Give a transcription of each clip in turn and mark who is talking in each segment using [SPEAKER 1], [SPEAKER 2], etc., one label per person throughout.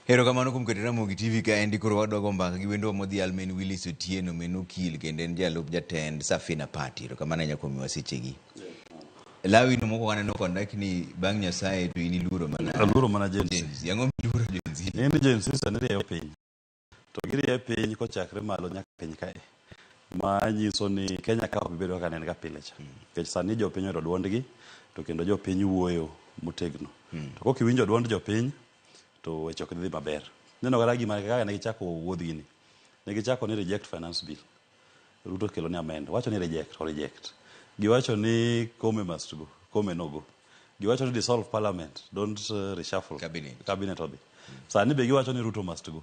[SPEAKER 1] Erokamano kuom keto Ramogi TV kaendi koro wadwa go mbaka gi wendwa modhial ma en Willis Otieno ma en okil kendo en jalup jatend Safina Party. Erokamano ahinya kuom miwa sechegi. Lawi no moko aneno kondak ni bang' Nyasaye to in iluoro mana
[SPEAKER 2] Aluoro mana Gen Z.
[SPEAKER 1] Gen Z. Ang'o miluoro Gen Z?
[SPEAKER 2] Ing'e ni Gen Z sani rieyo piny. To girieyo piny kochakre malo nyaka piny kae. Ma nyiso ni Kenya ka ok bi bedo kaka ne en ga pile cha. Nikech sani jopiny oyudo duondgi to kendo jopiny wuoyo motegno. To kok iwinjo duond jopiny to weche ok dhi maber. Ineno kata gima kaka ne gichako wuodhgi ni. Ne gichako ni reject finance bill. Ruto okelo ni amend. Wacho ni reject, o reject. Giwacho ni Kome must go, Kome no go. Giwacho ni dissolve parliament, don't reshuffle.
[SPEAKER 1] Cabinet.
[SPEAKER 2] Cabinet odhi. Sani be giwacho ni Ruto must go.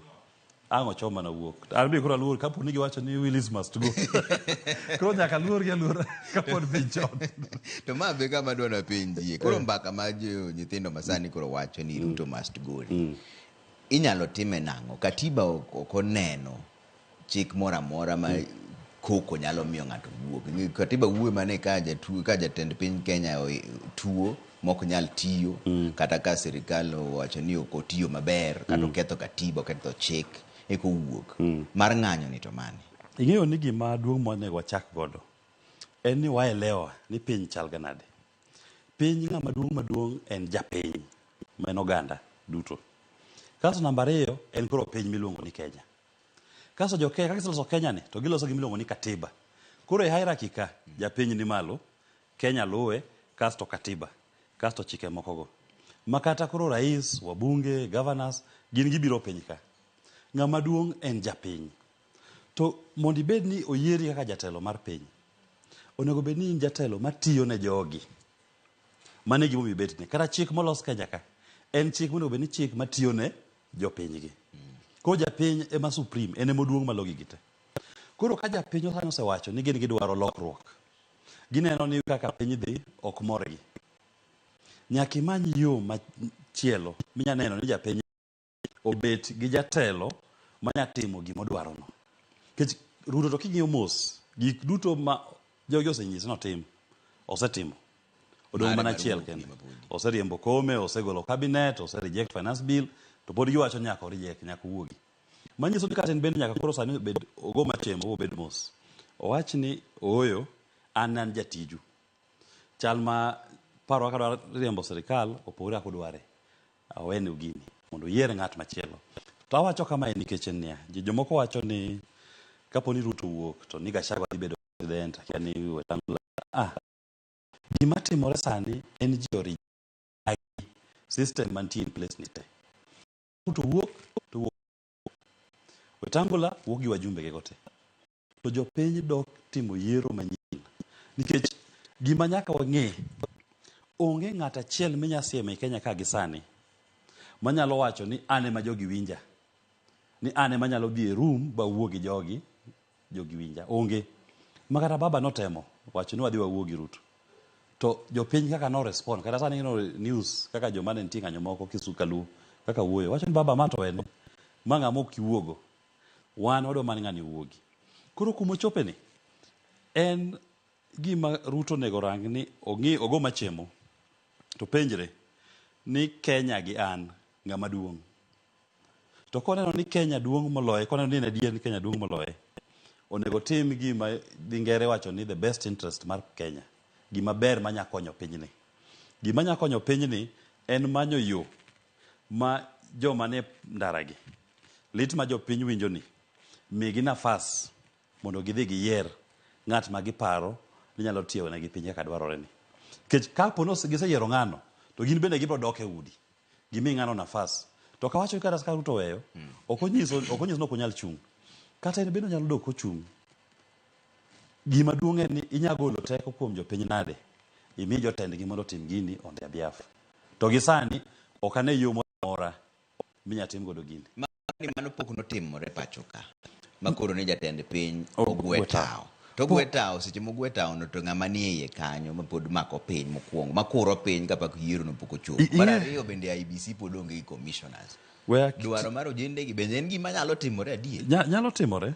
[SPEAKER 2] Ang' ochom mana wuok. An be koro aluor kapo ni giwacho ni Willis must go. Koro nyaka aluor gi aluora kapod piny chon.
[SPEAKER 1] To ma be kama adwa napenjie. Koro mbaka ma jo nyithindo masani koro wacho ni Ruto must go ni. Inyalo time nang'o? Katiba ok oneno chik moro amora ma koko nyalo miyo ng'ato wuog. Katiba wuoyo mana ka jatuo ka jatend piny Kenya tuo mok nyal tiyo kata ka sirikal owacho ni ok otiyo maber kata oketho katiba oketho chik eka owuok. Mar ng'anyo ni to mane?
[SPEAKER 2] Ing'eyo ni gima duong' monego wachak godo en ni waelewa ni piny chal ga nade. Piny ng'ama duong' maduong' en japiny ma en oganda duto. Kasto namba ariyo en koro piny miluongo ni Kenya. Kasto jo Kenya, kaka giseloso Kenya ni, to giloso gima iluongo ni katiba. Koro e hierarchy ka, japiny ni malo, Kenya luwe, kasto katiba, kasto chike moko go. Ma kata koro rais, wabunge, governors, gin gibiro piny ka. Ng'ama duong' en japiny. To mondo ibed ni oyieri kaka jatelo mar piny, onego bed ni in jatelo matiyo ne jogi. Mano e gimomiyo ibetne. Kata chik molos Kenya ka, en chik monego bed ni chik matiyo ne jopinygi. Koro japiny ema supreme, en ema oduong' malo gigi te. Koro ka japiny sani osewacho ni gin gidwaro lokruok, gineno ni kaka piny dhi ok morgi. Nyaka imany yo machielo minya neno ni japiny obet gi jatelo manya timo gima odwarono. Nikech Ruto to king'iyo mos, gik duto ma jogi osenyise notim, osetimo. Odong' mana achiel kende. Oseriembo Kome, osegolo cabinet, ose reject finance bill, to pod giwacho ni nyaka o reject, nyaka owuogi. Manyiso ni kata en bende nyaka koro sani obed ogo machemo obed mos. Owach ni ooyo, an an jatiju. Chal ma paro kaka dwa riembo sirikal opogore kaka udware. Awenu gini mondo uyier ng'at machielo. To awacho kamae nikech en niya, jomoko wacho ni kapo ni Ruto owuok to ni Gachagua dhi bedo president, akia ni Wetangula. Ah, gima timore sani en ji ori system mantie in place ni te. Ruto wuok to wuok. Wetangula wuok gi wajumbe ge go te. To jopiny dok timo yiero manyien. Nikech gima nyaka wang'e, onge ng'at achiel minya siemo e Kenya ka gi sani manyalo wacho ni an ema jogi winja. Ni an ema anyalo dhi e room ba wuo gi jogi, jogi winja. Onge. Ma kata baba notemo wacho ni wadhi wawuo gi Ruto. To jopiny kaka no respond, kata sani ineno news kaka joma ne nitie ng'anyo moko Kisumu Kaluo kaka wuoyo. Wacho ni baba ma to en ma ng'ama ok iwuogo. Wan wadwa mana ng'ani owuogi. Koro kuma ochope ni en gima Ruto onego orang ni ong'i ogo machemo to penjre ni Kenya gi an ng'ama duong'. To koneno ni Kenya duong' moloye, koneno ni en adier ni Kenya duong' moloye, onego otim gima dhi ngere wacho ni the best interest mar Kenya. Gima ber manya konyo pinyni. Gima nya konyo pinyni en manyo yo ma joma nie ndaragi, lit ma jopiny winjo ni, migi nafas mondo gidhi giyier ng'at ma giparo ni nyalo tiyo negi piny kaka dwarore ni. Nikech kapo ni giseyiero ng'ano, to gin bende gibiro dok e udi. Gimi ng'ano nafas. To kawacho ni kata ka Ruto oweyo, ok onyiso ok onyiso ni ok onyal chung'. Kata en bende onyalo dok kochung'. Gima duong' en ni inya golo teko kuom jopiny nade? Imi jotendgi mondo otim gini on their behalf. To gi sani ok ane yo moro amora minya tim godo gini.
[SPEAKER 1] Ni mano pok notimore pacho ka. Ma koro ni jatend piny ogwe tawo. To ogwe tawo seche mogwe tawo no to ng'ama nie iye kanyo ma pod mako piny mokwongo, makuro piny kapok yiero no pok ochopo. Mar ariyo bende IEBC pod onge gi commissioners. Dwaro mar ojende gi bende en gima nyalo timore adier?
[SPEAKER 2] Nyalo timore.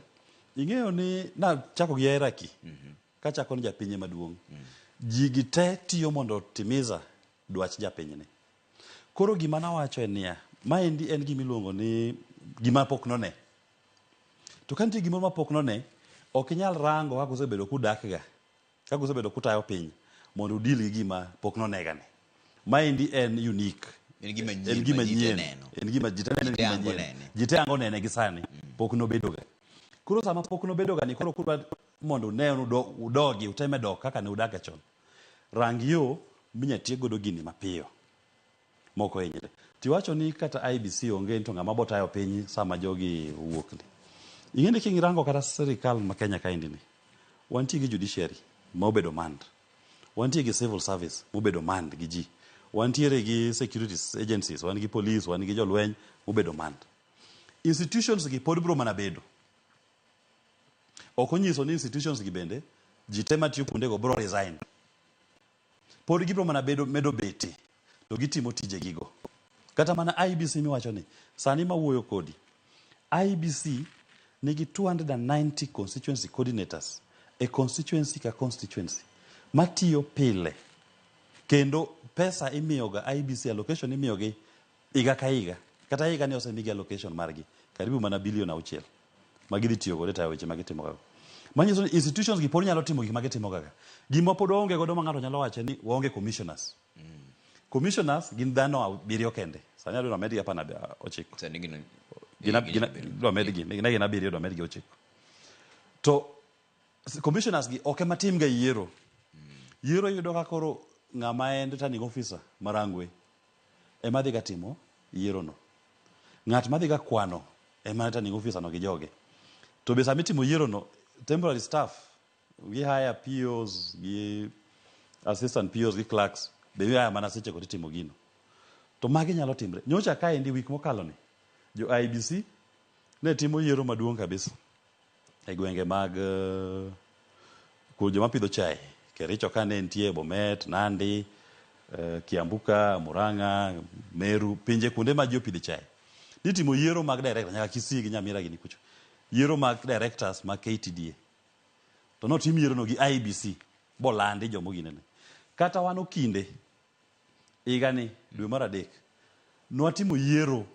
[SPEAKER 2] Ing'eyo ni nachako gi hierarchy. Kachako ni japiny ema duong'. Ji gi te tiyo mondo timiza dwach japinyni. Koro gima nawacho en niya, Maendi en gima iluongo ni gima pok none. To ka nitie gimoro ma pok none, ok inyal rango kaka usebedo kudak ga, kaka usebedo kutayo piny mondo udil gi gima pok nonega ni. Maendi en unique.
[SPEAKER 1] En gima nyien
[SPEAKER 2] En gima
[SPEAKER 1] ma ji te
[SPEAKER 2] nyien.
[SPEAKER 1] neno.
[SPEAKER 2] En gima ji te neno,
[SPEAKER 1] Ji te
[SPEAKER 2] en gima
[SPEAKER 1] hango
[SPEAKER 2] nyien.
[SPEAKER 1] nene.
[SPEAKER 2] Ji te hango nene gi sani. Pok nobedo ga. Koro sama pok nobedo ga ni koro kudwa mondo une udogi, uteme dok kaka ne udak ga chon. Rang yo minya tiek godo gini mapiyo. Mok ohinyre. Tiwacho ni kata IEBC onge to ng'ama bo tayo piny sama jogi owuok ni. Ing'e ni kingirango kata sirikal ma Kenya kaendi ni, wantie gi judiciary ma obedo manned. Wantie gi civil service mobedo manned gi ji. Wantiere gi security agencies, wan gi police, wan gi jolweny mobedo manned. Institutions gi pod bro mana bedo. Ok onyiso ni institutions gi bende ji te matiyo kuondego bro resign. Pod gibro mana bedo medo bete to gitimo tijegigo. Kata mana IEBC miwacho ni sani mawuoyo kodi, IEBC nigi 290 constituency coordinators e constituency ka constituency matiyo pile kendo pesa imiyoga IEBC allocation imiyogi higa ka higa. Kata higa ni osemigi allocation margi karibu mana bilion 6 ma gidhi tiyo godo e tayo weche ma gitimo gago. Manyiso ni institutions gi pod nyalo timo gik ma gitimo gaga. Gima pod waonge godo ma ng'ato nyalo wacho ni waonge commissioners. Commissioners gin dhano abiriyo kende. Sani adwa medgi apana ochiko.
[SPEAKER 1] Sani gin
[SPEAKER 2] Gin dwa medgi, ne gin abiriyo dwa medgi ochiko. To commissioners gi ok ema timga yiero. Yiero iyudo ka koro ng'ama en returning officer ma Rangwe ema dhiga timo yiero no. Ng'at ma dhiga kwano ema returning officer no gi joge. To be sama itimo yiero no, temporary staff gi hire POs gi assistant POs gi clerks be hire mana seche go titimo gino. To magi nyalo timre. Nyocha kaendi week mokalo ni, jo IEBC ne timo yiero maduong' kabisa e gwenge mag joma pidho chae. Kericho ka ne nitie, Bomet, Nandi, Kiambu ka, Murang'a, Meru, pinje kuonde ma ji opidhe chae. Nitimo yiero mag director nyaka Kisii gi Nyamira gini kucho. Yiero mag directors mag KTDA. To notim yiero no gi IEBC bolandi jomo ginene. Kata wan okinde higani dwe mar 3 nwatimo yiero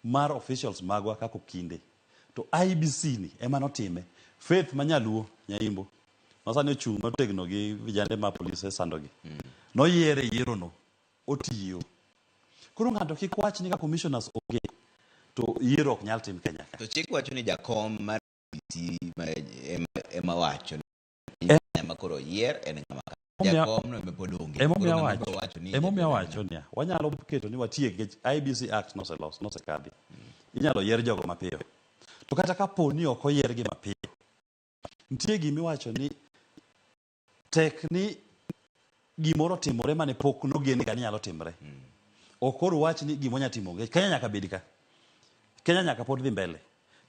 [SPEAKER 2] mar officials magwa kaka okinde. To IEBC ni ema notime. Faith ma nyaluo Nyaimbo ma sani ochung' motegno gi vijande ma polise sandogi. Noyiere yiero no otiyo. Koro ng'ato kik wach ni ka commissioners onge to yiero ok nyal tim Kenya ka.
[SPEAKER 1] To chik wacho ni jakom mar IEBC ema wacho ni ema koro yier en ng'ama jakom no ema pod onge.
[SPEAKER 2] Emomiyo awacho, emomiyo awacho niya, wanyalo keto ni watiek nikech IEBC Act noselos, nosekadhi. Inyalo yier jogo mapiyo. To kata kapo ni ok oyiergi mapiyo, nitie gimiwacho ni tek ni gimoro otimore mane pok nogen ga ni nyalo timre. Ok koro wach ni gima onya timo onge. Kenya nyaka bed ka. Kenya nyaka pod dhi mbele.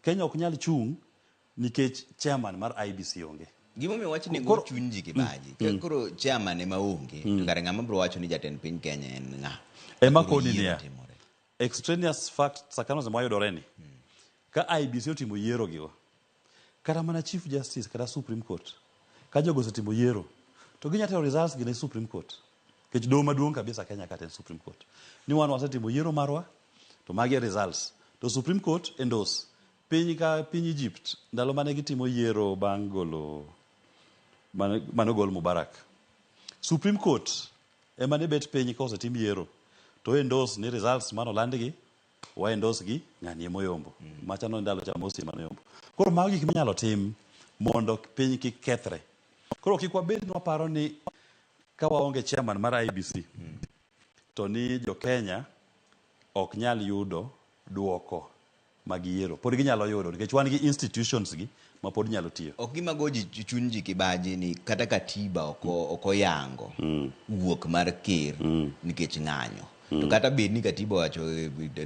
[SPEAKER 2] Kenya ok nyal chung' nikech chairman mar IEBC onge.
[SPEAKER 1] Gimomiyo wach ni go chuny ji kibaji. Koro chairman ema onge, to kare ng'ama biro wacho ni jatend piny Kenya en ng'a?
[SPEAKER 2] Ema koni niya, extraneous fact circumstances mwayudore ni, ka IEBC otimo yiero gigo, kata mana Chief Justice kata Supreme Court, ka jogo osetimo yiero, to ginya tero results gi ne Supreme Court. Nikech doho maduong' kabisa Kenya kata en Supreme Court. Ni wan wasetimo yiero marwa, to magi e results. To Supreme Court endorse. Piny ka piny Egypt, ndalo mane gitimo yiero bang' golo, mane ogol Mubarak. Supreme Court ema ne bet piny kosetim yiero, to endorse ni results mane olandgi, wa endorse gi ng'ani ema oyombo. Machano ndalo cha Morsi ema noyombo. Koro mago gik minyalo tim mondo piny kik kethre. Koro kik wabed ni waparo ni ka waonge chairman mar IEBC, to ni jo Kenya ok nyal yudo duoko mag yiero. Pod ginyalo yudo nikech wan gi institutions gi ma pod nyalo tiyo.
[SPEAKER 1] Ok gima go ji chuny ji kibaji ni kata katiba ok oyango wuok mar ker nikech ng'anyo. To kata bed ni katiba owacho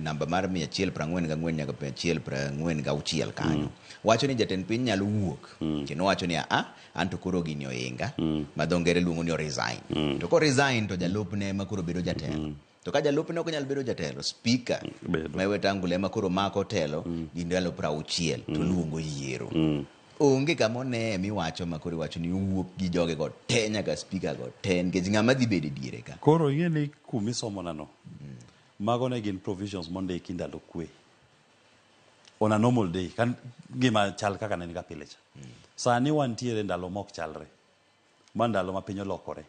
[SPEAKER 1] namba mar 144 nyaka 146 kanyo. Wacho ni jatend piny nyalo wuok. Kendo wacho ni a an to koro gini oinga. Ma dho ngere luongo ni o resign. To ko resign to jalupne ema koro bedo jatelo. To ka jalupne ok nyal bedo jatelo, speaker ma Wetangula ema koro mako telo gi ndalo 60 to luongo yiero. Onge kama one miwacho ma koro iwacho ni owuok gi joge go te nyaka speaker go te nikech ng'ama dhi bedo e diere ka.
[SPEAKER 2] Koro ing'e ni kumisomonano, Mago ne gin provisions mondiki ndalo kwe. On a normal day, ka ngima chal kaka ne en ga pile cha. Sani wantiere ndalo mok chalre. Ma ndalo ma piny olokore.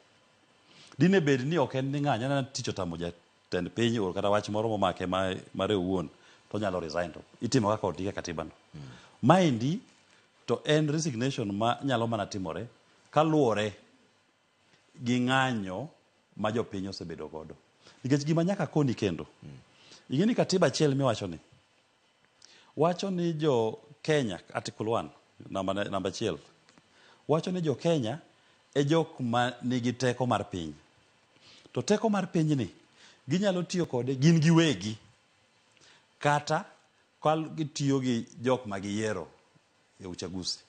[SPEAKER 2] Dine bed ni ok en ni ng'anyo, aneno tich otamo jatend piny or kata wach moro momake mare owuon to onyalo resign to itimo kaka ondik e katiba no. Maendi to en resignation ma nyalo mana timore kaluwore gi ng'anyo ma jopiny osebedo godo. Nikech gima nyaka koni kendo, ing'e ni katiba achiel miwacho ni, wacho ni jo Kenya, article 1, namba 1, wacho ni jo Kenya e jok ma nigi teko mar piny. To teko mar pinyni, ginyalo tiyo kode gin giwegi, kata ka gitiyo gi jok ma giyiero e uchaguzi.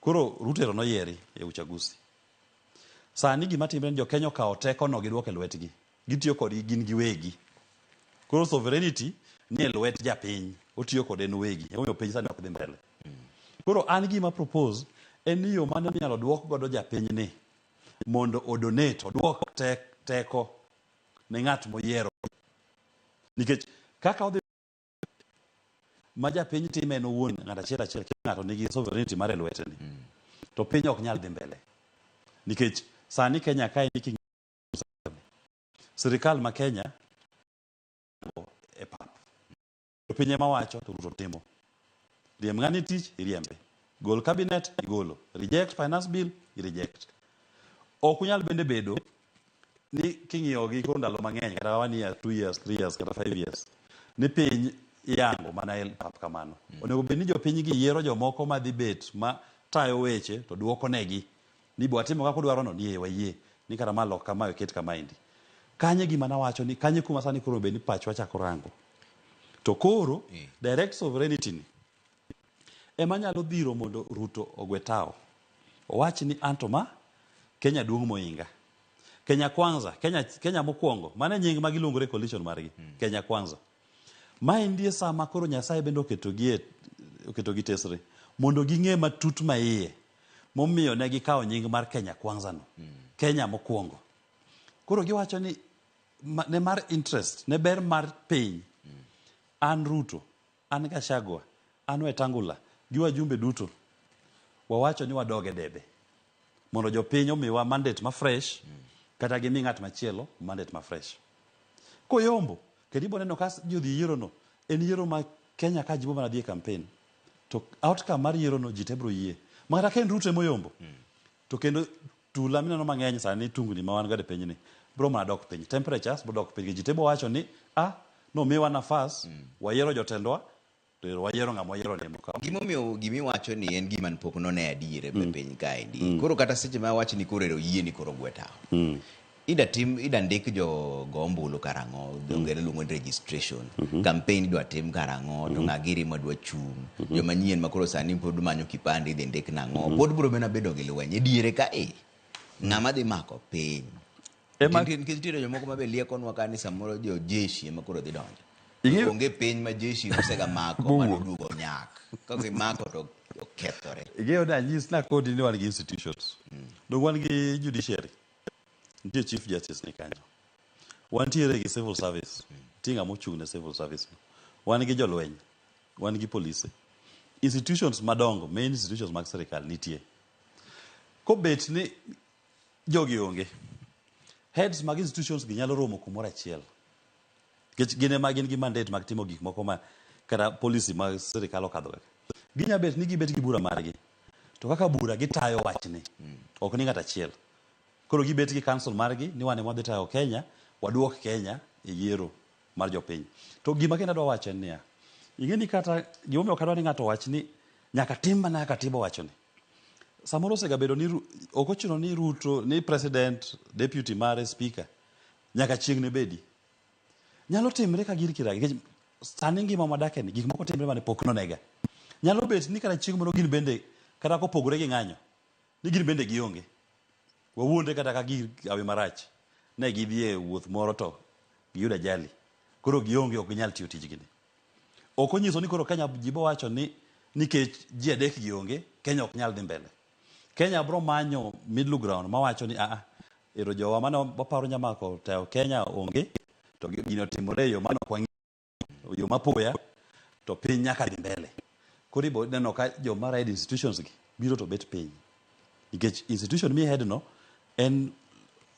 [SPEAKER 2] Koro Ruto ero noyieri e uchaguzi. Sani gima timre ni jo Kenya okawo teko no giduoko e lwetgi. Gitiyo kodgi gin giwegi. Koro sovereignty ni e lwet japiny. Otiyo kode en owegi. Emomiyo piny sani ok dhi mbele. Koro an gima propose en ni yo mane minyalo duok godo japiny ni mondo o donate, oduok teko ne ng'at moyiero. Nikech kaka odhi ma japiny time en owuon ng'at achiel achiel kila ng'ato nigi sovereignty mare e lwete ni. To piny ok nyal dhi mbele. Nikech sani Kenya kae ni sirikal ma Kenya e pap. To piny ema wacho to Ruto timo. Riemb ng'ani tich, iriembe. Gol cabinet, igolo. Reject finance bill, i reject. Ok unyal bende bedo ni king'iyo gi koro ndalo mang'eny kata 1 year, 2 years, 3 years kata 5 years ni piny iyango mana e pap kamano. Onego bed ni jopiny gi yiero jomoko madhi bet ma tayo weche to duoko negi ni bo watimo kaka udwaro no ni wayie ni kata ma lok kama oket kamaendi. Kanye gima nawacho ni kanye kuma sani koro bed ni pachwa chako rango. To koro direct sovereignty ni ema nyalo dhiro mondo Ruto ogwe tawo. Owach ni anto ma Kenya duong' moinga. Kenya Kwanza, Kenya mokwongo, mano e nying ma giluongore coalition margi, Kenya Kwanza. Maendi e sama koro Nyasaye bende oketogi tesre mondo ging'e matut maiye momiyo ne gikawo nying mar Kenya Kwanza no. Kenya mokwongo. Koro giwacho ni ne mar interest, ne ber mar piny, an Ruto, an Gachagua, an Wetangula, gi wajumbe duto, wawacho ni wadog e debe. Mondo jopiny omiwa mandate ma fresh, kata gimi ng'at machielo mandate ma fresh. Koyombo, kendo ibo neno ka ji odhi yiero no, en yiero ma Kenya ka ji bo mana dhi e campaign. To outcome mar yiero no ji te bro yie. Ma kata ka en Ruto emoyombo, to kendo tula mineno mang'eny sani tungni ma wan godo e pinyni, bro mana dok piny. Temperatures bro dok piny. Ji te bo wacho ni, nomiwa nafas, wayiero jotendwa, to ero wayiero ng'ama wayiero ni emokawo.
[SPEAKER 1] Gimomiyo gimiwacho ni en gima pok none adier e piny kaendi. Koro kata seche ma awach ni koro ero yie ni koro gwe tawo. Ida tim, ida ndik jo go ombulu karang'o, dho ngere luongo ni registration. Campaign idwa tim karang'o, to ng'a giri madwa chung'. Joma nyien ma koro sani pod manyo kipande idhi ndik nang'o. Pod biro mana bedo gi lweny. E diere ka e, ng'ama dhi mako piny. Nikech nitiere jomoko ma be liekonwa ka ni samoro jo jeshi ema koro dhi donjo. Onge piny ma jeshi osega mako manoduogo nyak. Ka gimako to okethore.
[SPEAKER 2] Ing'eyo ni anyis nakoni ni wan gi institutions. Dong wan gi judiciary. Nitie chief justice ni kanyo. Wantiere gi civil service. Nitie ng'ama ochung' ne civil service no. Wan gi jolweny. Wan gi polise. Institutions madongo, main institutions mag sirikal nitie. Kobet ni jogi onge, heads mag institutions gi nyalo romo kumoro achiel. Nikech gin ema gin gi mandate mag timo gik moko ma kata policy mag sirikal okadho kaka. Ginya bet ni gibet gi bura margi. To kaka bura gitayo wachni. Ok ni ng'at achiel. Koro gibet gi council margi ni wan ema wadhi tayo Kenya, waduok Kenya e yiero mar jopiny. To gima kendo adwa wacho en niya, ing'e ni kata gimomiyo ok adwa ni ng'ato owach ni nyaka tim mana kaka katiba owacho ni. Samoro osegabedo ni ok ochuno ni Ruto, ni president, deputy mare, speaker, nyaka chieng' ne bedi. Nyalo timre ka gir kiragi, nikech sani ngima mwadake ni, gik moko timre mane pok nonega. Nyalo bet ni kata chieng' moro gin bende, kata kopogore gi ng'anyo, ni gin bende gionge. Wawuondre kata ka gir hawi marach, ne gidhi e wuoth moro to giyudo ajali. Koro gionge ok ginyal tiyo tijgi ni. Ok onyiso ni koro Kenya ji bo wacho ni nikech ji adek gi onge, Kenya ok nyal dhi mbele. Kenya bro manyo middle ground mawacho ni aa, ero jowa mane waparo nyamako tayo Kenya onge, To gino otimore e yo mane ok wang'eyo, yo mapoya, to piny nyaka dhi mbele. Koro ibo neno ka joma head institutions gi biro to bet piny. Nikech institution mi head no en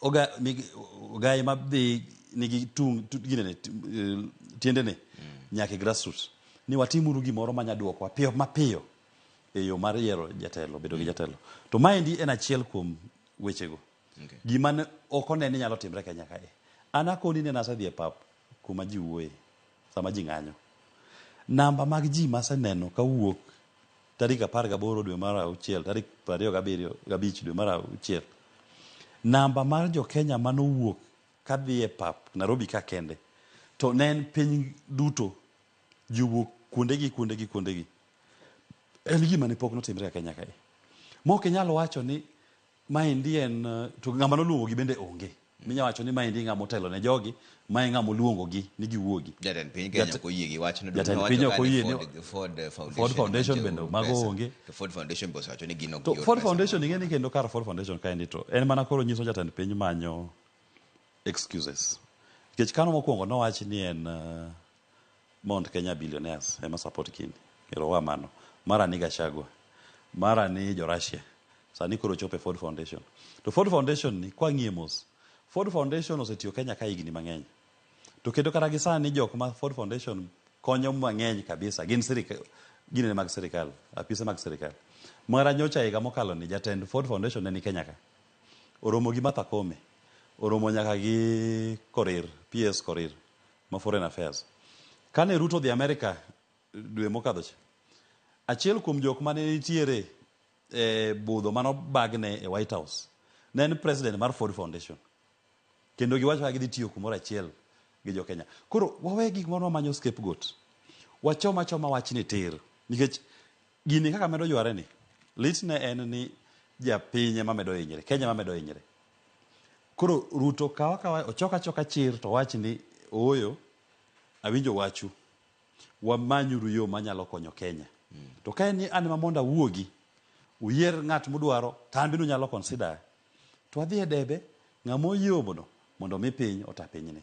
[SPEAKER 2] ogaye madhi nigi tung ginene tiendene nyaka e grassroots. Ni watimuru gimoro manya duokwa piyo mapiyo e yo mar yiero jatelo, bedo gi jatelo. To maendi en achiel kuom wechego. Gima ne ok one ni nyalo timre Kenya kae. An akoni ni nasedhi e pap kuma ji wuoye sama ji ng'anyo. Namba mag ji maseneno kawuok tarik 18 dwe mar auchiel, tarik 27 gabich dwe mar auchiel. Namba mar jo Kenya manowuok kadhi e pap Nairobi ka kende, to ne en piny duto, ji owuok kuondegi, kuondegi, kuondegi. En gima ne pok notimre e Kenya kae. Mok inyal wacho ni maendi en, to ng'ama noluongogi bende onge. Minya wacho ni maendi ng'ama otelo ne jogi, mae ng'ama oluongogi ni giwuogi.
[SPEAKER 1] Jatend piny Kenya ok oyie gi wachno.
[SPEAKER 2] Jatend piny ok oyie ni
[SPEAKER 1] Ford Foundation,
[SPEAKER 2] Ford Foundation bende mago onge.
[SPEAKER 1] To Ford Foundation be osewacho ni gin ok
[SPEAKER 2] To
[SPEAKER 1] gior
[SPEAKER 2] Ford
[SPEAKER 1] pesa
[SPEAKER 2] Foundation
[SPEAKER 1] moro.
[SPEAKER 2] ing'e ni kendo kar Ford Foundation kaendi to en mana koro nyiso jatend piny manyo excuses. Nikech kano mokwongo nowach ni en Mount Kenya billionaires ema support gini. Ero wa mano. Mara ni Gachagua. Mara ni jo Russia. Sani koro chopo e Ford Foundation. To Ford Foundation ni kwa ng'iye mos. Ford Foundation osetiyo Kenya ka higni mang'eny. To kendo kata gi sani jok ma Ford Foundation konyo mang'eny kabisa gin sirikal, ginene mag sirikal, apise mag sirikal. Mara nyocha higa mokalo ni jatend Ford Foundation ne ni Kenya ka. Oromo gi Martha Koome, oromo nyaka gi Korir, PS Korir ma Foreign Affairs. Kane Ruto odhi Amerika dwe mokadho cha, achiel kuom jok mane nitiere e budho mane obagne e White House ne en president mar Ford Foundation. Kendo giwacho kaka gidhi tiyo kumoro achiel gi jo Kenya. Koro wawe gik moro wamanyo scapegoat. Wachom achoma wachni tir. Nikech gini kaka medo yware ni, lit ne en ni japiny ema medo hinyre, Kenya ema medo hinyre. Koro Ruto kawa kawa, ochok achoka chir to wach ni ooyo, awinjo wachu. Wamanyuru yo manyalo konyo Kenya. To ka en ni an ema mondo awuogi, uyier ng'at mudwaro, to an bende unyalo consider. To wadhi e debe, ng'ama oyombono mondo omi piny ota pinyni.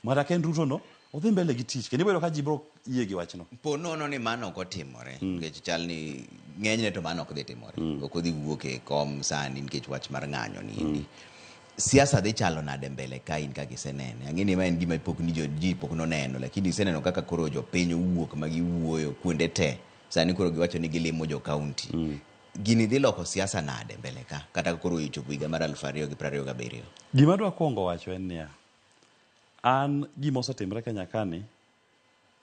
[SPEAKER 2] Mara ka en Ruto no, odhi mbele gi tich. Kendo ibiro yudo ka ji biro yie gi wachno.
[SPEAKER 1] Po nono ni mano ok otimore, nikech chal ni ng'enyne to mano ok dhi timore. Ok odhi wuok e kom sani nikech wach mar ng'anyo ni endi. Siasa dhi chalo nade mbele ka in kaka isenene? Ang'e ni ma en gima pok ni ji pok noneno, lakini iseneno kaka koro jopiny owuok ma giwuoyo kuonde te. Sani koro giwacho ni gilimo jo county. Gini dhi loko siasa nade mbele ka, kata koro ochopo higa mar 2027?
[SPEAKER 2] Gima adwa kuongo wacho en niya, an gima osetimre Kenya kani,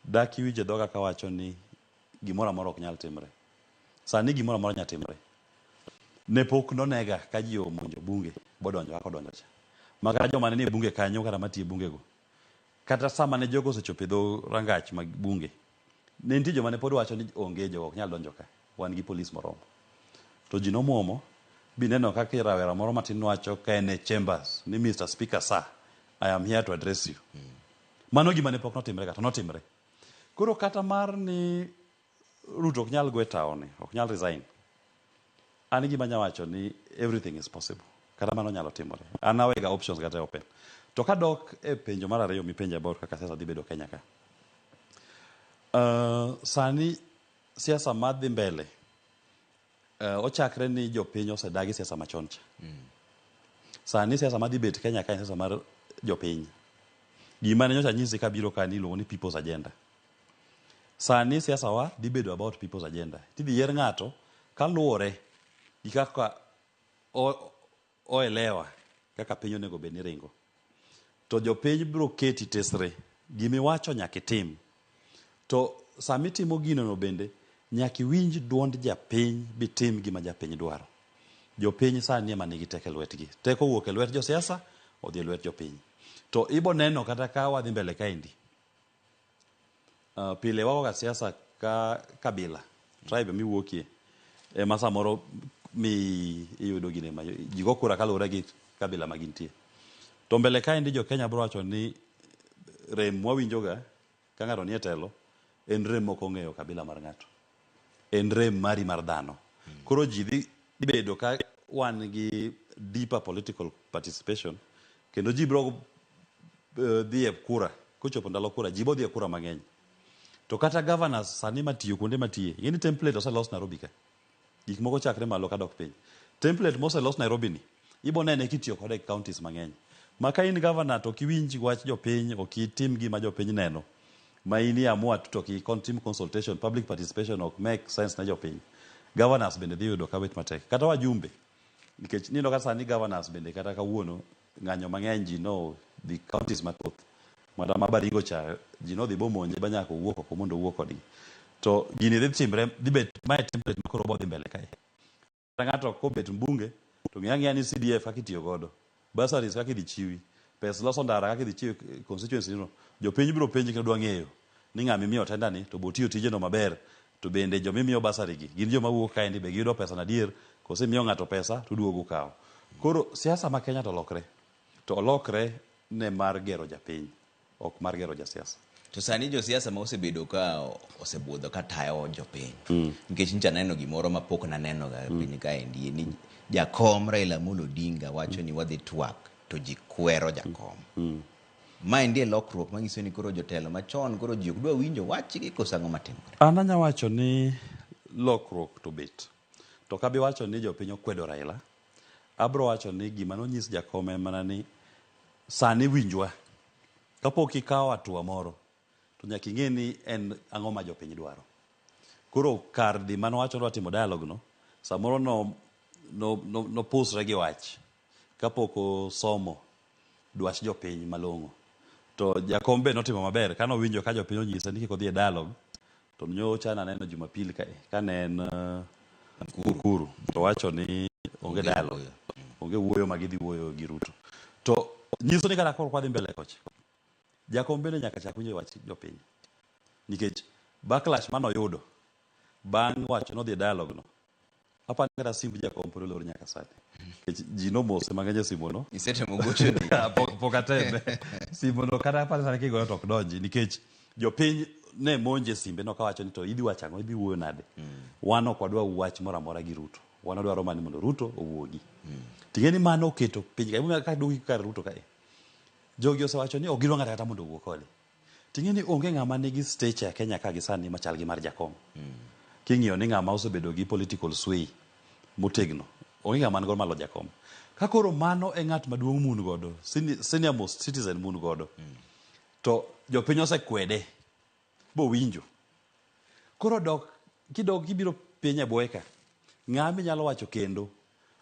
[SPEAKER 2] dak iwinje dhoga kawacho ni gimoro amora ok nyal timre. Sani gimoro amora nyalo timre. Ne pok nonega ka ji omonjo bunge, bodonjo kaka odonjo cha. Ma kata joma ne nie bunge kanyo kata matiyo e bunge go. Kata sama ne jogo osechopo e dho rangach mag bunge, ne nitie joma ne pod wacho ni onge jogo ok nyal donjo ka, wan gi polis moromo. To ji nomuomo, bineno kaka rawera moro matin wacho ka en e chambers ni Mr. Speaker sir, I am here to address you. Mano gima ne pok notimre ka, to notimre. Koro kata mar ni Ruto ok nyal gwe taoni, ok nyal resign. An gima anya wacho ni everything is possible. Kata mano nyalo timore. An awega options kata open. To kadok e penjo mar ariyo mipenjo about kaka siasa dhi bedo Kenya ka. Sani siasa madhi mbele ochakre ni jopiny osedagi siasa machon cha. Sani siasa madhi bet Kenya ka en siasa mar jopiny. Gima ne nyocha anyisi kabiro ka ni iluongo ni people's agenda. Sani siasa wa dhi bedo about people's agenda. Tidhi yier ng'ato kaluwore gi kaka oelewa kaka piny onego bed ni ringo. To jopiny biro keti tesre. Gimiwacho nyaka itim. To sama itimo gino no bende nyaka iwinj duond japiny bitim gima japiny dwaro. Jopiny sani ema nigi teko e lwetgi. Teko owuok e lwet josiasa odhi e lwet jopiny. To ibo neno kata ka wadhi mbele kaendi. Pile wagoga siasa ka kabila, tribe miwuokie ema samoro mi iyudo gine ma ji go kura kaluwore gi kabila ma gintie. To mbele kaendi jo Kenya biro wacho ni rem mwawinjoga ka ng'ato nie telo en rem mok ong'eyo kabila mar ng'ato. En rem mari mar dhano. Koro ji dhi bedo ka wan gi deeper political participation kendo ji biro dhi e kura, kochopo ndalo kura, ji bodhi e kura mang'eny. To kata governors sani matiyo kuonde matiye, ing'e ni template oselos Nairobi ka. Gik moko chakre malo kadok piny. Template moselos Nairobi ni, ibo nene kitiyo kode e counties mang'eny. Ma ka in governor to ok iwinj wach jopiny, ok itim gima jopiny neno, ma in iamua to ok itim consultation, public participation ok make sense ne jopiny. Governors bende dhi yudo ka bet matek. Kata wajumbe, nikech nino ka sani governors bende kata kawuono ng'anyo mang'eny ji no dhi counties mathoth. Mata ma Baringo cha ji nodhi bomonje ba nyaka owuok oko mondo owuo kodgi. To gini dhi timre, dhi bet mae template ma koro bodhi mbele kae. Kata ng'ato kobet mbunge to ng'e ang'eya ni CDF kaka itiyo godo, bursaries kaka idhi chiwi, pes loso ndara kaka idhi chiw e constituency no. Jopiny biro penji kendo dwa ng'eyo ni ng'ama imiyo tender ni to be otiyo tijeno maber, to bende joma imiyo bursary gi gin joma wuok kaendi be giyudo pesa na adier koso imiyo ng'ato pesa to uduogo ukawo. Koro siasa ma Kenya to olokre. To olokre ne mar gero japiny, ok mar gero jasiasa.
[SPEAKER 1] To sani josiasa ma osebedo ka osebudho ka tayo jopiny. Nikech nyicha aneno gimoro ma pok naneno ga piny kaendi ni jakom Raila Amolo Odinga wacho ni wadhi twak to ji kwero jakom. Ma endi e lokruok manyiso ni koro jotelo machon koro ji ok dwa winjo wachgi koso ang'o matimore.
[SPEAKER 2] An anya wacho ni lokruok to bet. To ok abi wacho ni jopiny okwedo Raila. Abro wacho ni gima nonyis jakom en mana ni sani winjwa. Kapok ikawo hatua moro, to nyaka ing'e ni en ang'o ma jopiny dwaro. Koro kar dhi manowacho ni odwa timo dialogue no, samoro no, no, no, nopusre gi wach kapok osomo dwach jopiny malong'o. To jakom be notimo maber kanowinjo ka jopiny onyise ni kik odhi e dialogue, to nyocha naneno Jumapili ka kane en Nakuru to wacho ni onge dialogue, onge wuoyo ma gidhi wuoyo gi Ruto. To nyiso ni kata koro kwadhi mbele kocha, jakom bende nyaka chak winjo wach jopiny. Nikech backlash manoyudo bang' wacho nodhi e dialogue no, apani kata simb jakom pod olor nyaka sani. Nikech ji nomose mang'eny e simo no.
[SPEAKER 1] Isetemo gocho ni.
[SPEAKER 2] Pok ateme. Simo no kata apani sani kigoyo to ok donji nikech jopiny ne monje simbe no kawacho ni to idhi wacho ang'o, idhi wuoyo nade. Wan ok wadwa wach moro amora gi Ruto. Wan wadwaro mana ni mondo Ruto owuogi. Ting'e ni mano oketo piny ka. Emomiyo ka duogi kar Ruto kae. Jogi osewacho ni ok gidwa ng'ato kata mondo owuo kode. Ting'e ni onge ng'ama nigi stature e Kenya ka gi sani machal gi mar jakom. King'iyo ni ng'ama osebedo gi political sway motegno, onge ng'ama nigo malo jakom. Ka koro mano e ng'at maduong' mun godo, senior most citizen mun godo, to jopiny osekwede bowinjo. Koro dok kidok kibiro piny e bwoye ka, ng'a minyalo wacho kendo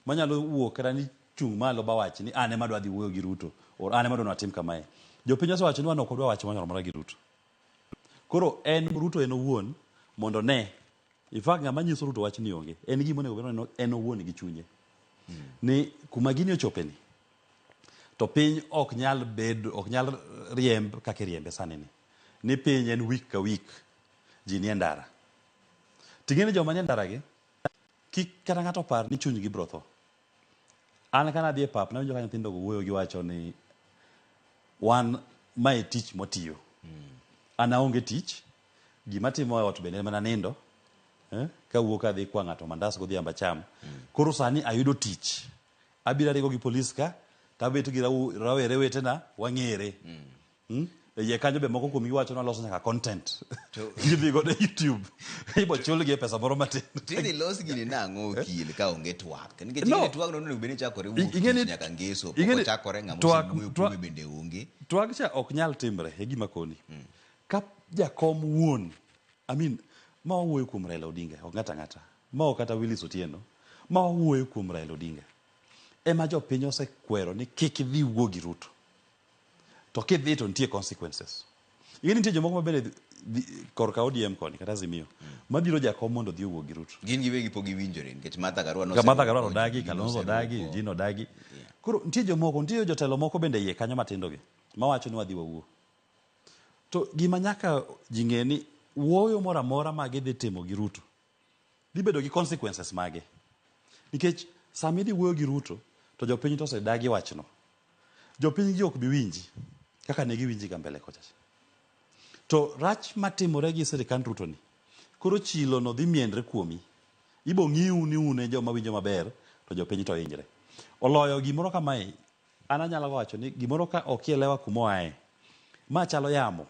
[SPEAKER 2] manyalo wuok kata ni chung' malo bawach ni an ema adwa dhi wuoyo gi Ruto or an ema adwa ni watim kamae. Jopiny osewacho ni wan ok wadwa wach moro amora gi Ruto. Koro en Ruto en owuon mondo ne. In fact ng'ama nyiso Ruto wach ni onge. En gima onego bed ni en owuon gi chunye. Ni kuma gini ochope ni, to piny ok nyal bedo, ok nyal riemb kaka iriembe sani ni. Ni piny en week ka week ji nie ndara. Ting'e ni joma nie ndara gi, kik kata ng'ato par ni chunygi biro tho. An kana adhi e pap, nawinjo ka nyithindo go wuoyo giwacho ni wan mae tich mwatiyo. An aonge tich, gima timo e ot bende en mana nindo. Kawuok adhi kwa ng'ato mandas godhiambo acham. Koro sani ayudo tich. Abiro arigo gi polis ka, tabet gi rawere wetena, wang'ere. E iye kanyo be moko kuomgi wacho ni waloso nyaka content. Gidhi godo e YouTube. Ibo chulgi e pesa moro matin.
[SPEAKER 1] Tidhi los gini nang'o okil ka onge twak. Nikech no. Ing'e twak no onego bed ni chakore wuok tich nyaka ngeso. Pok ochakore ng'ama osewuoyo kuome bende onge.
[SPEAKER 2] Twak cha ok nyal timre e gima koni. Ka jakom wuon, I mean, ma wawuoyo kuom Raila Odinga, ok ng'ato ang'ata. Ma ok kata Willis Otieno, ma wawuoyo kuom Raila Odinga. Ema jopiny osekwero ni kik idhi wuo gi Ruto. To kidhi to nitie consequences. Ing'e ni nitie jomoko ma bende korka ODM koni kata Azimio mabiro jakom mondo odhi owuo gi Ruto.
[SPEAKER 1] Gin giwegi pok giwinjore nikech Martha Karua
[SPEAKER 2] Ka Martha Karua odagi, Kalonzo odagi, Eugene odagi. Koro nitie jomoko, nitie jotelo moko bende iye kanyo matindo gi mawacho ni wadhi wawuo. To gima nyaka ji ng'e ni wuoyo moro amora ma gidhi timo gi Ruto dhi bedo gi consequences mage. Nikech sama idhi wuoyo gi Ruto to jopiny to osedagi wachno. Jopiny gi ok bi winji kaka ne giwinji ga mbele kocha cha. To rach matimore gi sirikand Ruto ni, koro chilo no dhi mienre kuomi. Ibo ng'iu ni un e joma winjo maber to jopiny to hinyre. Oloyo gimoro kamae, An anyalo wacho ni gimoro ka ok ielewa kuma oaye, ma chalo yamo.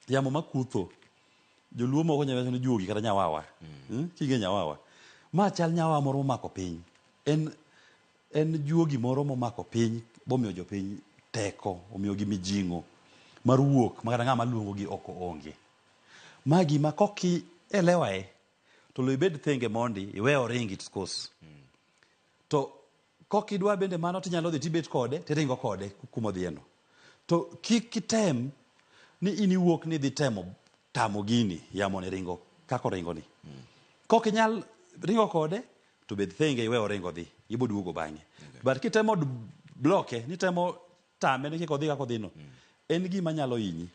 [SPEAKER 2] Yamo makutho. Joluo moko nyalo wacho ni juogi kata nyawawa. King'e nyawawa. Ma chal nyawawa moro momako piny. En juogi moro momako piny bomiyo jopiny teko, omiyogi mijing'o mar wuok ma kata ng'ama luongogi ok onge. Ma gima koki elewae to lo ibed thenge mondi iwe oring its course. To kokidwa bende mano tinyalo dhi tibet kode tiringo kode kumodhiyeno. To kik item ni in iwuok ni idhi temo tamo gini yamo ni ringo kaka oringo ni. Kok inyal ringo kode to bed thenge iwe oringo dhi ibo duogo bang'e. But kitemo bloke nitemo tame ni kik odhi kaka odhi no en gima nyalo hinyi.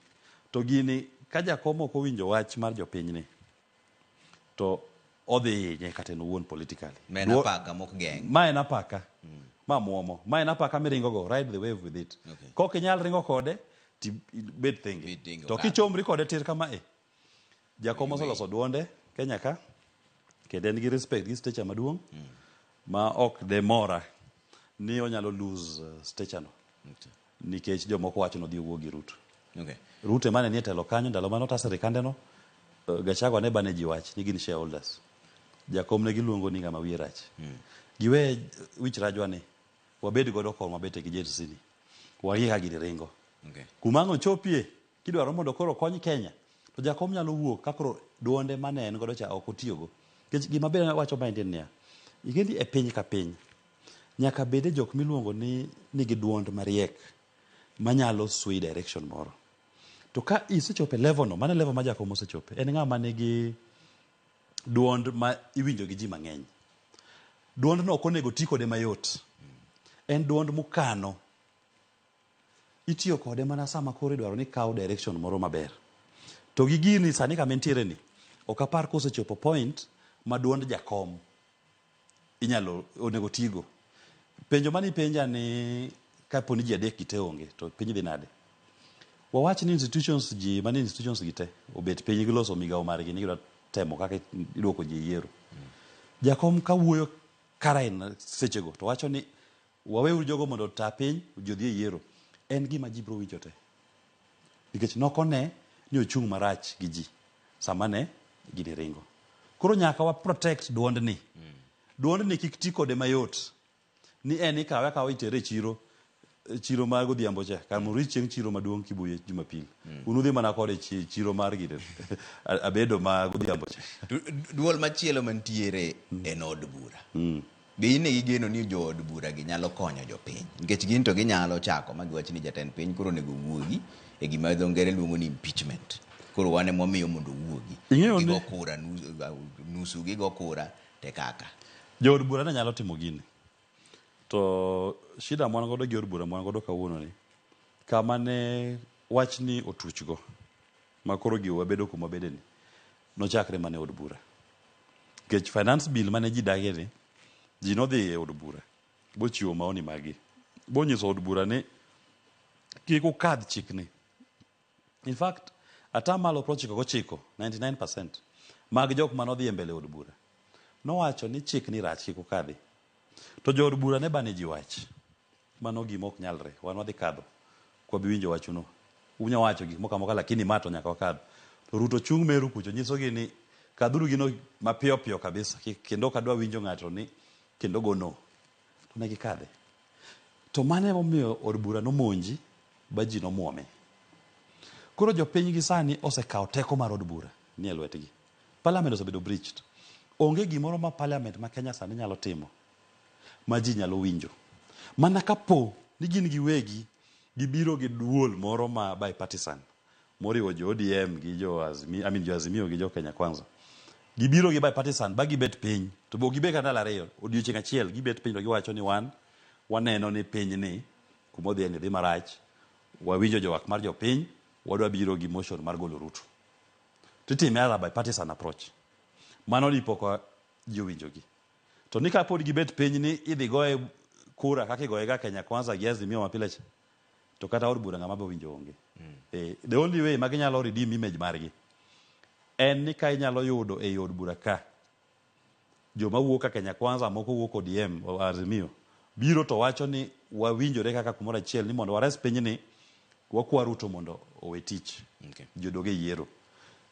[SPEAKER 2] To gini ka jakom ok owinjo wach mar jopinyni to odhi hinye kata en owuon politically.
[SPEAKER 1] Ma en apaka mok geng'.
[SPEAKER 2] Ma en apaka. Ma muomo. Ma en apaka miringo go, ride the wave with it. Kok inyal ringo kode, ti bed thenge.
[SPEAKER 1] Bed thenge
[SPEAKER 2] To
[SPEAKER 1] okadhi.
[SPEAKER 2] kichomri kode tir kama e. Jakom oseloso duonde Kenya ka, kendo en gi respect gi stature maduong' ma ok de mora ni onyalo lose stature no. Nikech jomoko wacho ni odhi owuo gi Ruto. Ruto ema ne nie telo kanyo ndalo mane ota sirikande no, Gachagua ne bane ji wach ni gin shareholders. Jakom ne giluongo ni ng'ama wiye rach. Giwe wich rajwa ni, wabed godo kom wabete gi Gen Z ni. Wang'i ka gini ringo. Kuma ang' ochopie, kidwaro mondo koro okony Kenya, to jakom nyalo wuok ka koro duonde mane en godo cha ok otiyogo. Nikech gima be wacho maendi en niya, ing'e ni e piny ka piny, nyaka bede jok miluongo ni nigi duond mariek manyalo sway direction moro. To ka isechopo e level no, mano e level ma jakom osechope, en ng'ama nigi duond ma iwinjo gi ji mang'eny. Duond no ok onego ti kode mayot. En duond mokano. Itiyo kode mana sama koro idwaro ni kaw direction moro maber. To gi gini sani kama entiere ni, ok apar kosechopo point ma duond jakom inyalo onego tigo. Penjo mane ipenja ni kapo ni ji adek gi te onge to piny dhi nade? Wawach ni institutions ji mane institutions gi te obet piny giloso migawo margi ni gidwa temo kaka iduoko ji e yiero. Jakom kawuoyo kara en sechego to wacho ni waweuru jogo mondo ota piny ji odhi e yiero. En gima ji biro winjo te. Nikech nokone ni ochung' marach gi ji sama ne gini ringo. Koro nyaka wa protect duondni. Duondni kik ti kode mayot. Ni en ikawe akawa itere e chiro, chiro mar godhiambo cha. Kar mondo urit chieng' chiro maduong' Kibuye Jumapil. Un udhi mana kode chiro mar gine abedo ma godhiambo cha.
[SPEAKER 1] Duol machielo mantiere en od bura. Be in gi geno ni jood bura gi nyalo konyo jopiny? Nikech gin to ginyalo chako ma giwach ni jatend piny koro onego owuogi e gima dho ngere luongo ni impeachment. Koro wan ema wamiyo mondo owuogi.
[SPEAKER 2] Ing'eyo
[SPEAKER 1] Gigo kura, nusu gigo kura te kaka.
[SPEAKER 2] Jood bura ne nyalo timo gini. To shida mwan godo gi od bura mwan godo kawuono ni, kama ne wachni otuchgo, ma koro giwa wabedo kuma wabede ni, nochakre mana e od bura. Nikech finance bill mane ji dage ni, ji nodhi e od bura, bochiwo maoni maggi. Bonyiso od bura ni, kik ukadh chikni. In fact, atamalo 99, 99% mag jok manodhi e mbele od bura, nowacho ni chikni rach kik ukadhi. To jood bura ne bane ji wach. Mano gima ok nyalre, wan wadhi kadho. Ok wabi winjo wachuno. Unya wacho gik moko amoka lakini ma to nyaka wakadh. To Ruto chung' Meru kucho nyisogi ni kadhuru gino mapiyo piyo kabisa kendo ok adwa winjo ng'ato ni kendo go no. To ne gikadhe. To mano emomiyo od bura nomonji ba ji nomuome. Koro jopiny gi sani osekawo teko mar od bura nie lwetgi. Parliament osebedo breached. Onge gimoro ma parliament ma Kenya sani nyalo timo ma ji nyalo winjo. Mana kapo ni gin giwegi gibiro gi duol moro ma bipartisan moriwo jo ODM gi jo Azimio, I mean jo Azimio gi jo Kenya Kwanza. Gibiro gi bipartisan ba gibet piny to bo gibet kata ndalo ariyo odiochieng' achiel gibet piny to giwacho ni wan waneno ni piny ni kuma odhiye ni dhi marach wawinjo jowak mar jopiny wadwa biro gi motion mar golo Ruto. Titime as a bipartisan approach. Mano dipo ka ji owinjogi. To ni kapod gibet piny ni idhi goye kura kaka igoye ga Kenya Kwanza gi Azimio mapile cha, to kata od bura ng'ama bo winjo onge. The only way ma ginyalo redeem image margi en ni ka inyalo yudo ei od bura ka joma wuok ka Kenya Kwanza moko wuok ODM o Azimio Biro to wacho ni wawinjore kaka kumoro achiel ni mondo wares pinyni, wakwa Ruto mondo owe tich. Ji odog e yiero.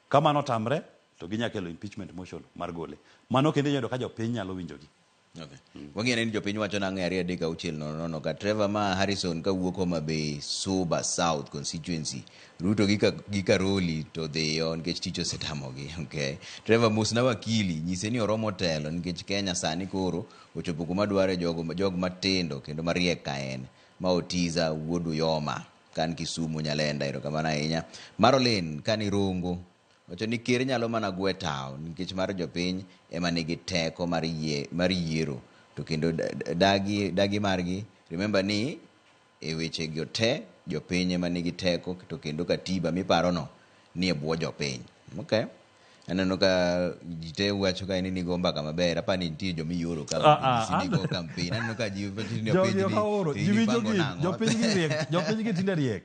[SPEAKER 2] Ka mano otamre, to ginya kelo impeachment motion mar gole. Mano kendo inyalo yudo ka jopiny nyalo winjogi.
[SPEAKER 1] Okay. Wang'eyo ni jopiny wacho nang'o e 2 3 6 0 0 ka Trevor ma Harrison kawuok Homa Bay Suba South constituency Ruto gi, gi Karoli to dhiyo nikech tich osetamogi. Okay. Trevor mosna wakili nyise ni oromo telo nikech Kenya sani koro ochopo kuma dware jogo jog matindo kendo mariek ka en. Ma Otiza wuod Uyoma kan Kisumu Nyalenda erokamano ahinya. Marolin kani Rongo Wacho ni ker nyalo mana gwe tawo nikech mar jopiny ema nigi teko mar yie mar yiero to kendo dagi dagi margi remember ni e weche go te jopiny ema nigi teko to kendo katiba miparo no ni e bwo jopiny. Okay. Aneno ka ji te wacho ka ni nigo mbaka maber apa ni nitie joma ioro ka
[SPEAKER 2] Ah, ah,
[SPEAKER 1] nyisi ni go campaign. Aneno ka ji wacho ni
[SPEAKER 2] Jogi
[SPEAKER 1] openj
[SPEAKER 2] ok
[SPEAKER 1] ni
[SPEAKER 2] aoro.
[SPEAKER 1] to
[SPEAKER 2] Ji
[SPEAKER 1] in
[SPEAKER 2] winjo
[SPEAKER 1] ipango
[SPEAKER 2] gini.
[SPEAKER 1] nang'o?
[SPEAKER 2] Jopiny gi riek. Jopiny gi tinde riek.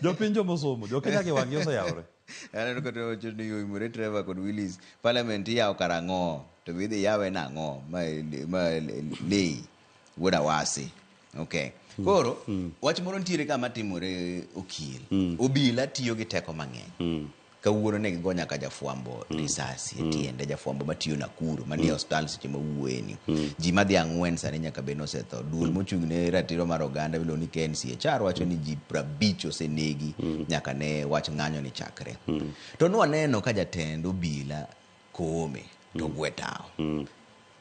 [SPEAKER 2] Jopiny jomosomo. Jokenya gi wang'gi oseyawore.
[SPEAKER 1] Aneno ka wacho ni oimore Trevor kod Willis. Parliament iyawo karang'o? To be idhi yawe nang'o? Ma ma Lei wuod Awasi. Okay. Koro wach moro nitiere kama timore okil. Obila tiyo gi teko mang'eny. Kawuono ne gigo nyaka jafwambo risasi e tiende jafwambo matiyo Nakuru manie osiptal seche ma wuoyeni. Ji madhi ang'wen sani nyaka bed ni osetho. Duol mochung' ne ratiro mar oganda miluongo ni KNCHR wacho ni ji 50 osenegi nyaka ne wach ng'anyo ni chakre. To nwaneno ka jatend obila Koome to gwe tawo.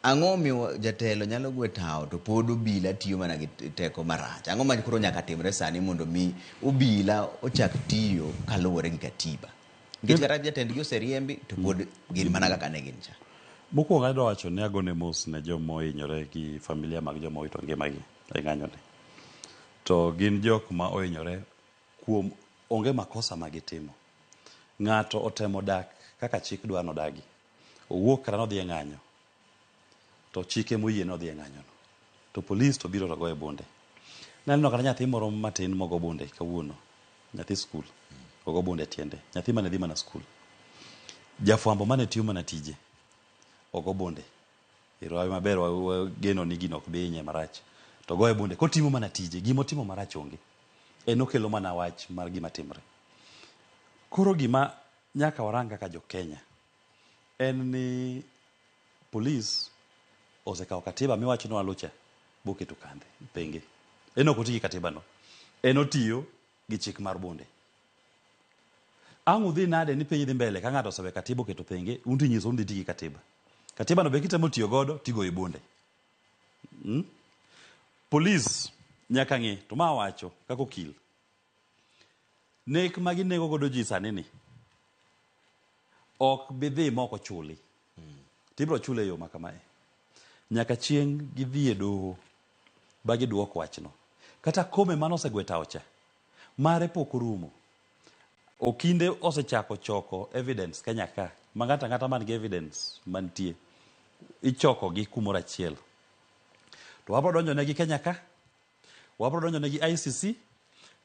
[SPEAKER 1] Ang'o omiyo jatelo nyalo gwe tawo to pod obila tiyo mana gi teko marach? Ang'o ma koro nyaka timre sani mondo mi obila ochak tiyo kaluwore gi katiba? Nikech kata jatendgi oseriembi to pod gin mana kaka ne gin cha.
[SPEAKER 2] Mokwongo adwa wacho ni agone mos ne joma ohinyore gi familia mag joma owito ngimagi e ng'anyoni. To gin jok ma ohinyore kuom onge makosa ma gitimo. Ng'ato otemo dak kaka chik dwa nodagi. Owuok kata nodhi e ng'anyo to chik ema oyie ni odhi e ng'anyono. To polis to biro to goye bunde. Naneno kata nyathi moro matin mogo bunde kawuono, nyathi skul, ogo bunde e tiende, nyathi mane dhi mana skul. Jafwambo mane tiyo mana tije, ogo bunde. Ero hawi maber wageno ni gino ok bi hinye marach. To ogoye bunde kotimo mana tije, gimotimo marach onge. En okelo mana wach mar gima timre. Koro gima nyaka warang kaka jo Kenya en ni polis osekawo katiba miwacho ni walucha boketo kande penge. En ok oti gi katiba no. En otiyo gi chik mar bunde. Ang' udhi nade ni piny dhi mbele ka ng'ato osewe katiba oketo thenge, un to inyiso un dhi ti gi katiba. Katiba no be kitemo tiyo godo tigoyi bunde. Polis nyaka ng'i to ma wacho kaka okil. Nek ma ginego godo ji sani ni ok bi dhi ma ok ochuli. Tibiro chule e yo ma kamae. Nyaka chieng' gidhi e doho ba giduok wachno. Kata kome mane osegwe tawo cha, mare pok orumo. Okinde osechako choko evidence Kenya ka, ma ng'ato ang'ata man gi evidence mantie, ichoko gi kumoro achiel. To wabro donjo negi Kenya ka, wabro donjo negi ICC,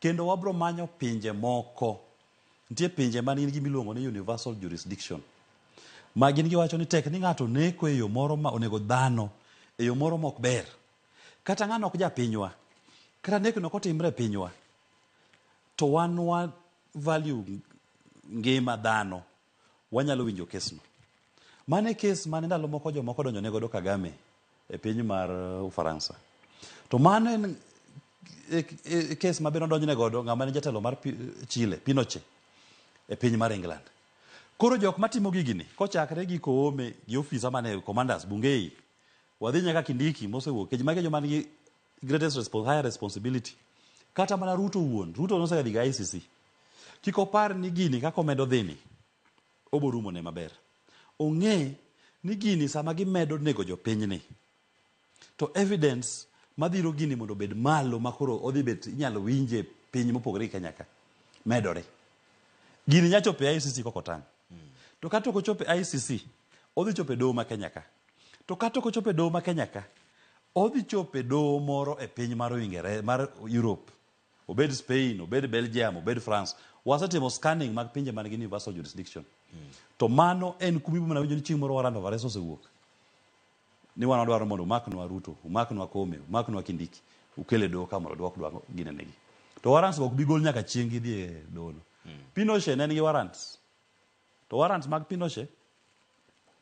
[SPEAKER 2] kendo wabro manyo pinje moko. Nitie pinje man gi gima iluongo ni universal jurisdiction. Ma gin giwacho ni tek ni ng'ato neko e yo moro ma onego dhano e yo moro ma ok ber. Kata ng'ano ok japinywa, kata nekno ok otimre e pinywa, to wan wa value ngima dhano, wanyalo winjo kesno. Mano e kes mane ndalo moko jomoko donjo ne godo Kagame e piny mar Ufaransa. To mano en e kes ma be nodonjne godo ng'ama ne jatelo mar Chile, Pinochet, e piny mar England. Koro jok matimo gigi ni, kochakre gi Koome gi ofisa mane commanders Bungei, wadhi nyaka Kindiki mosewuok, nikech magi e joma nigi greatest higher responsibility. Kata mana Ruto wuon, Ruto nosedhi ga ICC. Kik opar ni gini kaka omedo dhini, obo rumo ne maber. Ong'e ni gini sama gimedo nego jopinyni, to evidence madhiro gini mondo obed malo makoro odhi bet inyalo winje piny mopogore gi Kenya ka, medore. Gini nya chopo e ICC kok otang'. To kata ok ochopo e ICC, odhi chopo e doho ma Kenya ka. To kata ok ochopo e doho ma Kenya ka, odhi chopo e doho moro e piny mar Uingereza, mar Europe. Obed Spain, obed Belgium, obed France. Wasetimo scanning mag pinje man gi universal jurisdiction. To mano en kuma ibiro mana winjo ni chieng' moro warrant of arrest osewuok. Ni wan wadwaro mondo umaknwa Ruto, umaknwa Koome, umaknwa Kindiki, ukel e doho ka mondo odwok dwaro ginenegi. To warrants go ok bi gol nyaka chieng' gidhi e doho no. Pinochet ne nigi warrants. To warrants mag Pinochet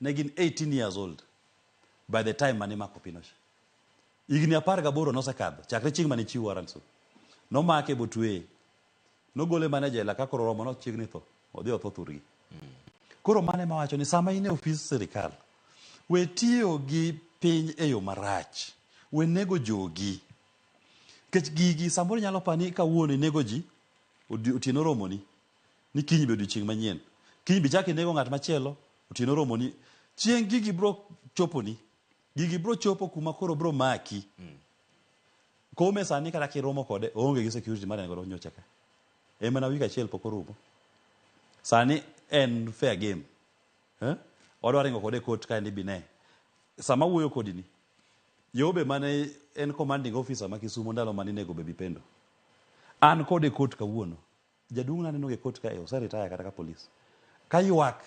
[SPEAKER 2] ne gin 18 years old by the time mane imako Pinochet. Higni 18 nosekadho chakre chieng' mane chiw warrants go. Nomake botweye. Nogole mana e jela ka koro oromo nochiegni tho. Odhi otho thurgi. Koro mano ema wacho ni sama in e ofis sirikal, we tiyo gi piny e yo marach. We nego jogi. Nikech gigi samoro inyalo paro ni kawuono inego ji, otieno oromoni, ni kiny be odiochieng' manyien. Kiny be ichako inego ng'at machielo, otieno oromoni. Chieng' gigi bro choponi. Gigi bro chopo kuma koro bro maki. Koome sani kata kiromo kode, oonge gi security mar en godo nyocha ka. En mana wik achiel pok orumo. Sani en fair game. Eh? Wadwa ringo kode e court kae ni bine. Sama wuoyo kodi ni, Yobe mane en commanding officer ma Kisumo ndalo mane inego Baby Pendo. An kode e court kawuono. Jaduong' naneno e court kae, ose retire kata ka police. Ka ywak,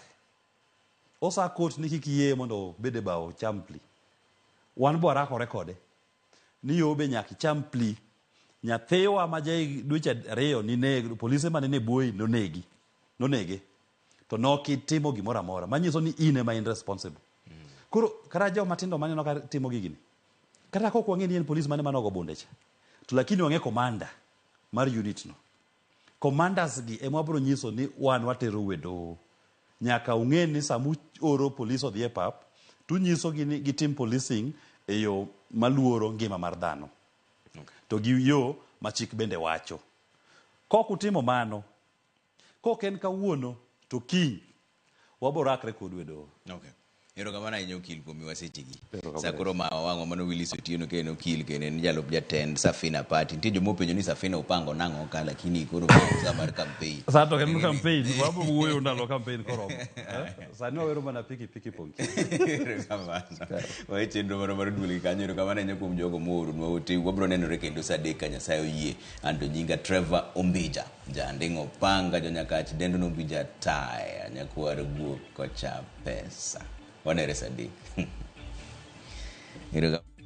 [SPEAKER 2] osa court ni kik yie mondo obed e bao ocham plea. Wan bo warakore kode. Ni Yobe nyaka icham plea. Nyathiwa ma ja dweche 2 nineg, polise mane nie bwoyi nonegi. Nonege. To nokitimo gimoro amora. Manyiso ni in ema in responsible. Koro kata joma tindo maneno ka timo gigini, kata kok wang'e ni en polis mane mane ogo bunde cha, to lakini wang'e commander mar unit no. Commanders gi ema wabiro nyiso ni wan watero e doho. Nyaka ung'e ni sama uoro polis odhi e pap, tunyiso gi ni gitim policing e yo maluoro ngima mar dhano. To gi yo ma chik bende wacho. Kok utimo mano, kok en kawuono to kiny, wabo rakre kodu e doho.
[SPEAKER 1] Okay. Erokamano ahinya okil kuom miwa sechegi.
[SPEAKER 2] Erokamano.
[SPEAKER 1] Sa koro ma wang'wa mano Willis Otieno kendo okil kendo en jalup jatend Safina Party. Nitie joma openjo ni Safina upango nang'o ka lakini koro ma sa mar campaign.
[SPEAKER 2] Sa to en campaign, wabo wuoyo ndalo campaign koromo. Eh? Sani wawero mana piki piki ponki.
[SPEAKER 1] Erokamano. Wae chenro marwa mar duol gi kanyo. Erokamano ahinya kuom jogo mooronwa ote. Wabiro nenore kendo sa 3 ka Nyasaye oyie. Anto nyinga Trevor Ombija. Janding' opanga jonyakach dendo nombija taya nyakwar guok kocha pesa. Wanere sa 3. Erokamano.